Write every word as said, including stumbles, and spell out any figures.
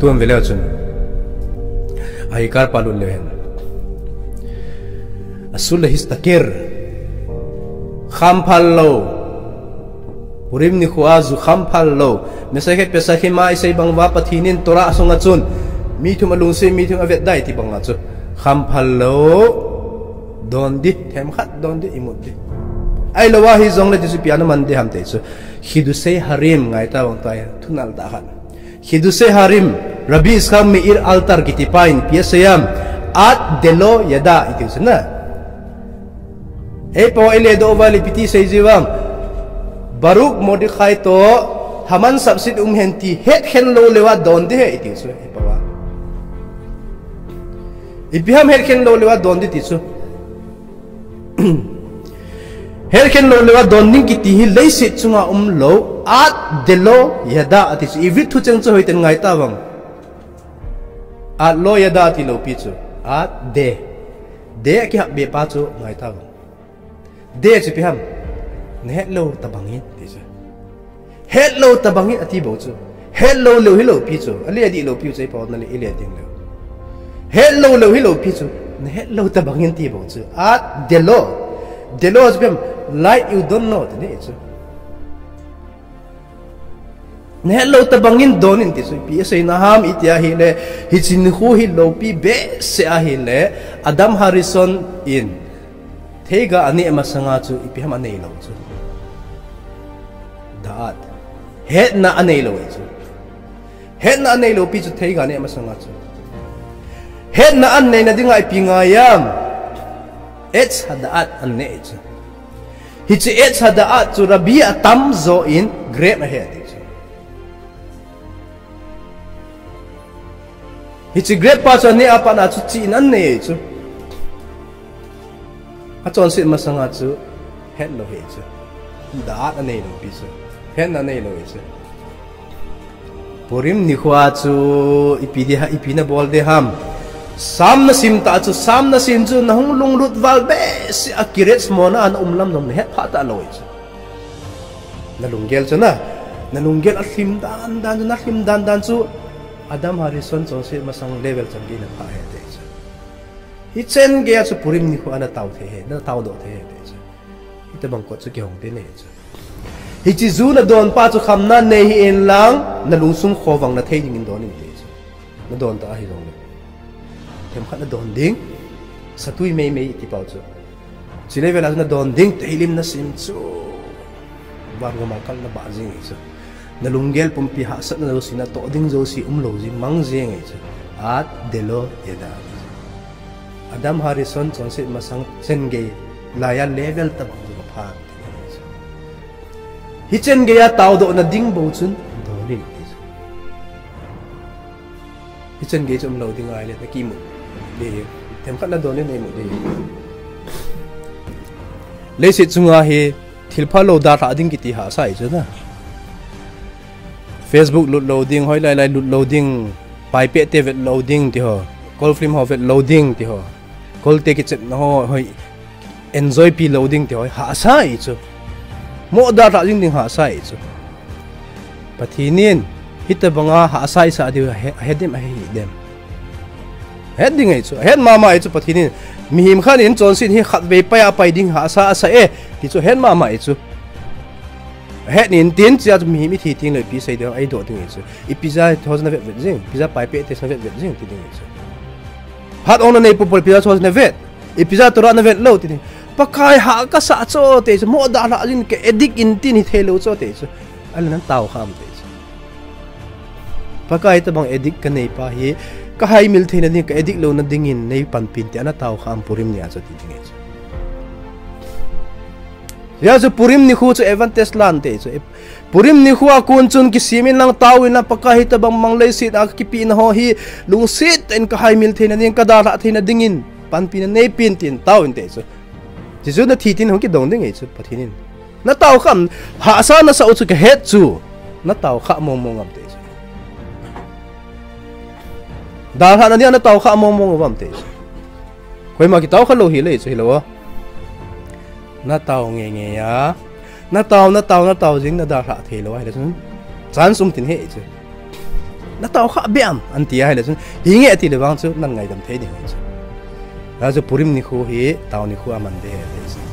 Tun veleu chun. Ahikar pa lut leu hen. Asul le histakir. Khamphal lou. Purim nikho a ju khamphal lou. Mesachet Pesachim a isei bang uva Pathen in Torah sunga chun. Mi thum alungset, mi thum avetda iti banga chu. Khamphal lou. Don ding, themkhat don ding, imut ding. Ahilou ahi jongle ti chu ipi a naman ding ham ti chu. Chiddushei Harim ngai tavang tua, thunal tah khat. Chiddushei Harim, Rabbi Yitzchak Meir Alter kiti pa in ipi asei em. Ad delo yada iti chu na. Ei pa ile do va le piti sei ji vang. Baruch Mordechai to Haman sapset um hen ti hetkhen lou leuva don ding ahi iti chu ei pa va. Ipi ham hetkhen lou leuva don ding ti chu. Hetkhen lou leuva don ding kiti hi leiset chunga umlou, ad delo yada ati chu. Ivit thucheng chu hoiten ngai tavang. Ad lo yada ati lou pi chu. Ad de. De kihap be pa chu ngai tavang. De chu ipi ham. Nahet lou tabang in ti chu. Het lou tabang in ati bou chu. Het lou leu hilou pi chu. Ale adih lou pi chu ei pa na le ile ding leu. Het lou leu hilou pi chu. Nahet lou tabang in ti bou chu. Ad delo. Delo chu ipi ham. Like you don't know ti ne chu. Nahet lou tabang in don in ti chu. Ipi asei na ham iti ahile. Hiche nikho hi loupi behseh ahile. Adam Harishon in. Theiga aneh masanga chu ipi ham anei lou chu. Da'at. Hetna anei lou chu. Hetna anei lou pi chu theiga aneh masanga chu. Hetna anei na dinga ipi ngai em. Etz hada'at anei chu. Hiche etz hada'at chu Rabbi atamjo in grape ahe ti chu. Hiche grape pa chu aneh a pat na chu chihna anei chu. Achonset masanga chu het lou ahi chu. Da'at anei lou pi chu. Hetna anei lou ahi chu. Purim nikho a chu ipi ding ham, ipi nabol ding ham. Sam nasim ta chu, Sam nasim chu nahung lunglut val behseh a Kiryat Shmona a naum lam jong nahet phah talou ahi chu. Nalunggel chu na, nalunggel alhim dan dan chu, nalhim dan dan chu, Adam Harishon chonset masang level chan gei naphah ahi ti chu. Hichen geiya chu Purim nikho a natao thei ahi, natao doh thei ahi ti chu. Hitabang kot chu kihong thei ahi chu. Hiche ju nadon pa chu khamna nei hih in lang, nalungsung khovang na thei dingin don in ti chu. Nadon ta ahi jongle. Themkhat nadon ding, satui meimei ti pau chu. Chule vela chu nadon ding, Tehillim nasim chu. Van gam a kal nabah jing ahi chu. Nalunggel pumpi hahsatna jouse, natoh ding jouse, umlou jing, mang jing ahi chu. Ad delo yada. Adam Harishon chonset masang chen gei laiya level tabang chu kapha. Hichen geiya taodoh na ding bou chun, don in ti chu. Hichen gei chu umlou ding ahile, nakimu ding. Themkhat nadon in neimu ding. Leiset chunga hi, thilpha lou dalhah ding kiti hahsa ahi chu na. Facebook lut lou ding, hoilai lai lut lou ding, paipeh te vet lou ding ti ho, Kol film ho vet lou ding ti ho, Kol te kichepna ho, hoi, enjoy pi lou ding ti ho, hahsa ahi chu. Mo dalhah jing ding hahsa ahi chu. Pathen in, hitabanga hahsa isah diu ahe, ahe dem, ahe hih dem. Het ding ahi chu, het mama ahi chu Pathen in. Mihem khat in chonset hi khatvei pai a pai ding hahsa asah e, ti chu het mama ahi chu. Het in tin chia chu mihem ithi teng le ipi sei ding, eidoh ding ahi chu. Ipi jeh a those navet vet jing, ipi jeh a paipeh te navet vet jing, ti ding ahi chu. Phat ong nanei popo le ipi jeh a those navet, ipi jeh a Torah navet lou, ti ding. Pakai hah kasah chu, ti chu, mo dalhah jing ka addict in tin hithei lou chu, ti chu. Ahile natao kham, ti chu. Pakai tabang addict kanei pa hi, kahaimil theina ding, ka addict louna dingin neipanpin ti a natao kham Purim ni a chu ti ding ahi chu. Hijeh a chu Purim nikho chu advantage lan ti chu. Purim nikho a kon chun kisem in lang tao in lang Pakai hitabang mang leiset a kakipehna ho hi lungset tah in kahaimil theina ding, kadalhah theina dingin panpina neipin tin tao in ti chu. Chuchu nathi tin hung kidong ding ahi chu Pathen in. Natao kham, hahsa nasah u chu kahet chu. Natao kha mong mong am ti chu. Dalhahna dia natao kha mong mong u am ti chu. Koima kitao kha lou hile chu hilou a. Natao ngei ngei a. Natao, natao, natao jing nadalhah thei lou ahile chun. Chance um tin ahi chu. natao kha beh am, anti ahile chun, hinge atile vang chu, nangaidam thei ding chu. Achu Purim nikho hi, tao nikho aman ding ahi ti chu.